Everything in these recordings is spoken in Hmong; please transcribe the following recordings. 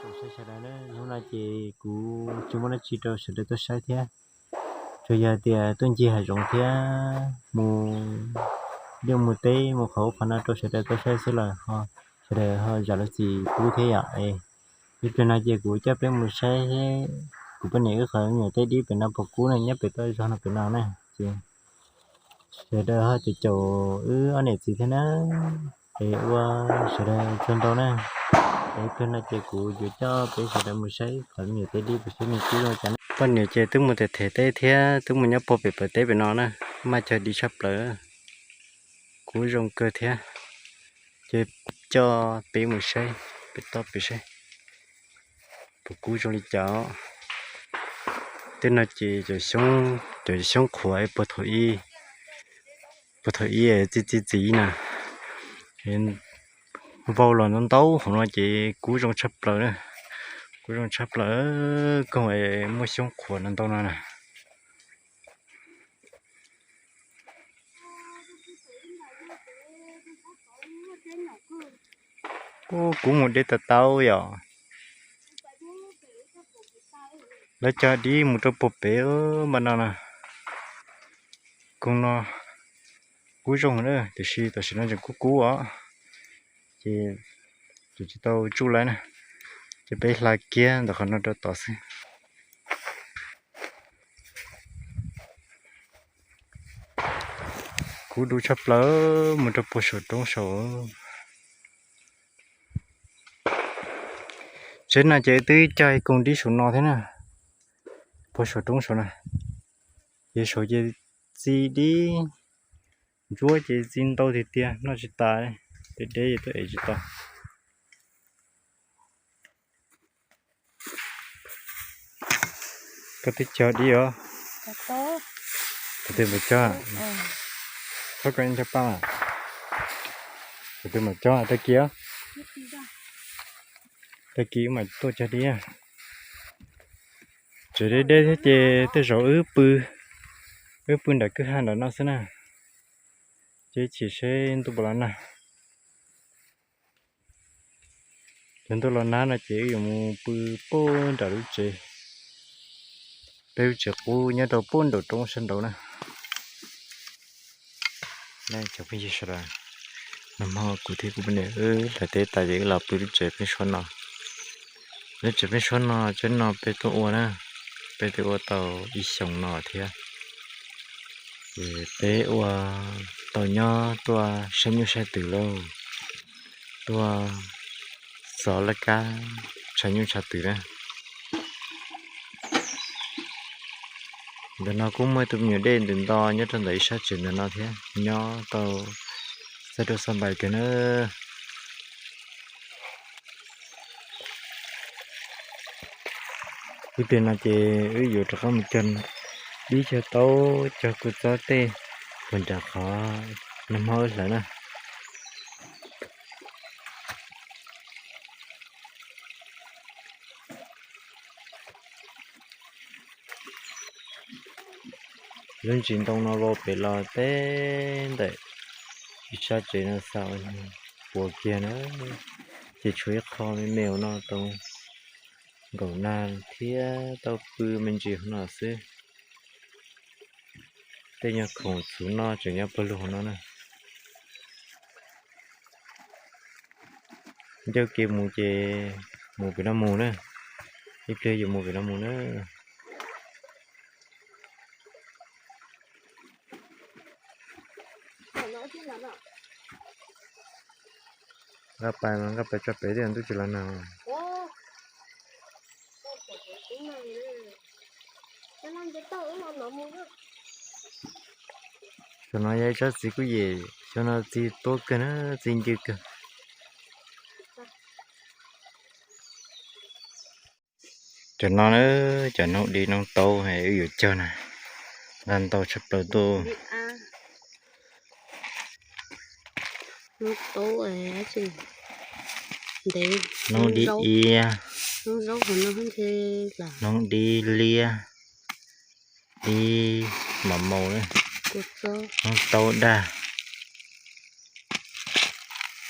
Saib sawv daws, hnub no ces kuv tsis muaj dab tsi rau sawv daws tuaj saib thiab, tsuas yog tias tuaj ncig hav zoov thiab mus liaj mus teb mus qhov ub qhov no rau sawv daws tuaj saib xwb los ho sawv daws ho zam lub txim pub thiab yom. Ib pliag no ces kuv coj peb mus saib kuv poj niam wb qhov nyuam teb dib pem no puas kub na, nyob pem toj zog no pem no na. Ces sawv daws ho caum caum wb ob niam txiv thiab na, es ua sawv daws tsaug ntau na. Es ib pliag no ces kuv yuav coj peb sawv daws mus saib qhov nyuam teb dib puas saib nws kub zoo cas na. Poj niam ces twb mus them them teb thiab twb mus nyob puag pem pawg teb pem no na, maj cog dib tshaj plaws, kub zoo kawg thiab. Ces coj peb mus saib pem toj pem saib puas kub zoo li cas. Tej no ces cov xyoob qhuav puag thaum ub, puag thaum ub txi txi txiv na, vau los ntau ntau hauv no ces kub zoo tshaj plaws na, kub zoo tshaj plaws, koog muaj xyoob qhuav no ntau no na. Ub, kub mus deb tau tau yom. Lawv cog dib mus rau puag pem npaj no na. Koog no kub zoo na, tiam sis tam sim no tseem kub kub os, ces tseem tsis tau tsuj lawm na, ces peb hla kiag ntawm qhov no rau tod xwb. Kub dub tshaj plaws mus rau puag saum roob saud. Tsev no ces twb cog ib koog dib saum no thiab na, puag saum roob saud na. Ces saum ces txi dib, ntsuab ces txi ntau tiag tiag noj tsis tas, deb deb ces tuaj ev tsis tau. Koj twb cog dib os? Tus twg mus cog? Txhob koj ib nchaj paj mas. Tus twg mus cog tag kis os? Tag kis wb mam tuaj cog dib. Tsev deb deb thiab ces tej zaum wb pw, wb pw nram kwj ha nram no xwb na. Ces chim seb ntuj puas los nag. Cov ntuj los nag no ces wb yuav mus pw puag nram lub tsev. Peb lub tsev qub nyob rau puag nraum roob sab nraud na. Cov phooj ywg sawv daws, nag hmo kuv thiab kuv poj niam wb hlais teb tas ces wb los pw lub tsev pheeb suab no. Lub tsev pheeb suab no, tsev no peb tuaj ua na, peb twb ua tau ib xyoos no thiab. Ces peb ua tau nyob tuaj saib nyuj saib twm lauj, tuaj xov laj kab tshav nyuj tshav twm na. Ntawm no kuj muaj tus me nyuam dej ntawm nto nyob rau ntawm ib sab tsev ntawm no thiab, nyob tau xab rau xab npais kawg na. Wb tias no ces wb yuav rov qab mus cog dib cog taub cog kua txob tej puag nram qhov nag hmo wb hlawv na. Lub ntsis ntoo no vau pem los teb ntawm ib sab tsev no xa puas kiag na, ces tshuav ib qho me me no tau nkaum nag thiab tau pw me ntsis hauv no xwb. Tej nyuag khoom txhuv no tseem nyob pawg lug hauv no na. Ncauj kev mus ces mus pem no mus na, ib pliag yuav mus pem no mus na. Nqa pais mas nqa pais tso pem thiaj ntuj tsis los nag. Cov no yog ib tsob txiv kuj yem, cov no txiv tuab kawg na, txiv ncw kawg. Cov no na, cov noob dib noob taub wb yuav cog na, nqa ntau tshaj plaws tuaj. Noob dib iab, noob dib liab, dib mos maus, noob taub daj.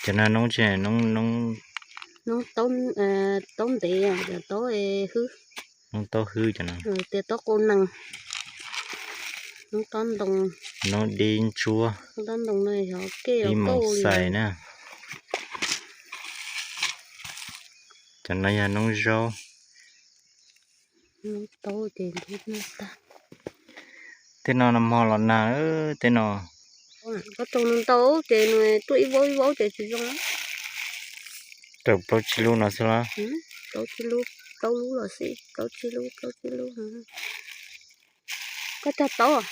Cov no noob tsi, noob, noob Noob taub, taub ntev, cov taub hwb. Noob taub hwb cov no. Tias taub qau nees, noob taub ntoo, noob dib ntsuab, noob taub ntoo no yog kej dib los moos kauj li xais na. Cov no yog noob zaub. Tej no nag hmo los nag, tej no. Koj rau nws ntau ces nws tuaj ib vaub ib vaub ces tsis zoo. Rau plaub tsib lub no xwb los? Plaub tsib lub, plaub lub los xij, plaub tsib lub, plaub tsib lub. Koj cog taub?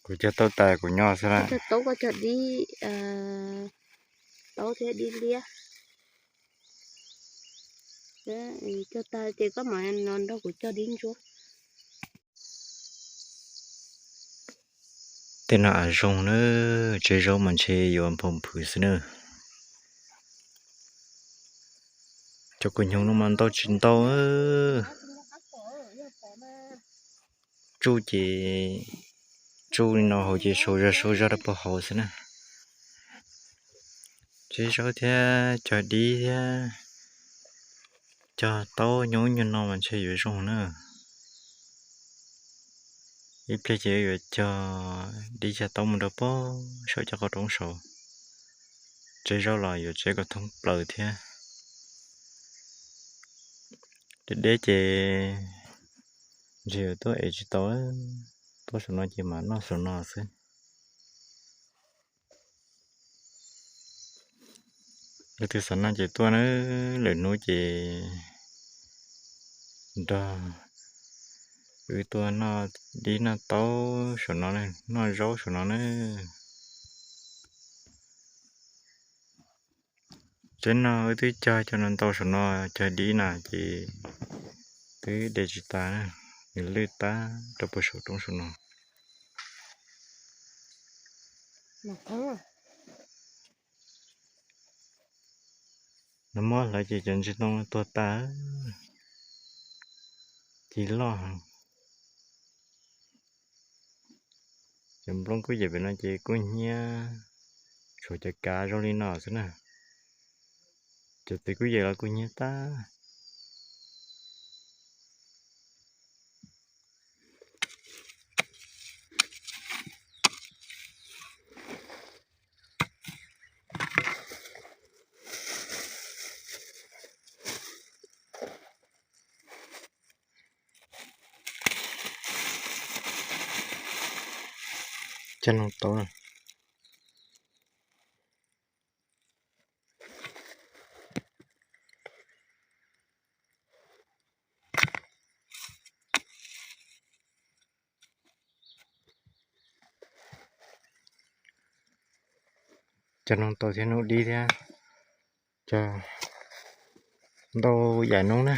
Kuv cog taub tas kuv nyob xwb. Koj cog taub, koj cog dib taub thiab dib liab. Cog tas ces koj mam los nrog kuv cog dib ntsuab. Tej no as zoo na, tsev zaub mas ntshe yuav nphoo phwm xwb na. Cov kua hnyuv no mas ntau tsis ntau. Tsuj ces tsuj li no hauv ces sau zog sau zog rau puag hauv xwb na. Tsev zaub thiab cog dib thiab cog taub nyuj nyuag no mas ntshe yuav zoo na. Ib pliag ces yuav cog dib cog taub mus rau puag saum cov qab roob saud. Tsev zaub los yuav tsev kom thoob plaws thiab. Deb deb ces ntshe yuav tuaj ev tsis tau, tuaj saum no ces mam noj saum no xwb. Leej twg xav noj ces tuaj na, lwm hnub ces nrog wb tuaj noj dib noj taub saum no, noj zaub saum no na. Tsev no wb twb cog cov no ntau saum no, cog dib na ces twb de tsis tas, nws lwj tag rau puag saum roob saum no. Nag hmo hlawv ces cov ntsis ntoo tuag tas, ci loj heev. Cov nplooj kuj yem pem no ces kuj hnyiab, tshuav cov kav zoo li no xwb na. Cov txiv kuj yem los kuj hnyiab tag. Cov no tau. Cov no tau thiab, noob dib thiab, cog ntau yam noob na.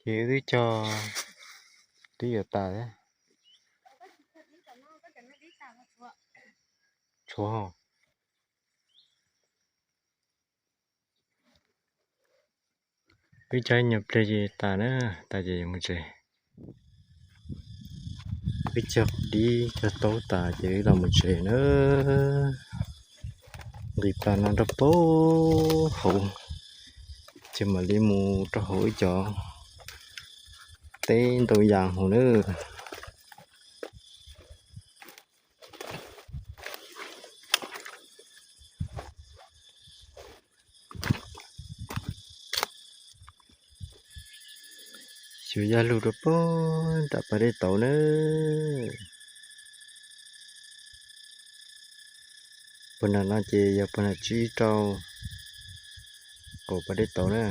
Ces wb twb cog twb yuav tas thiab. Tshuav. Wb cog ib nyuag pliag ces tas na, tas ces yuav mus tsev. Wb cog dib cog taub tas ces wb los mus tsev na. Nqis plas no rau puag hauv, ces mam li mus rau hauv wb cov teb ntau yam hauv na. Xyuas yaj lug rau puag nram pas dej tauv na. Puag nram no ces yog puag nram tsib rau qaum pas dej tauv na.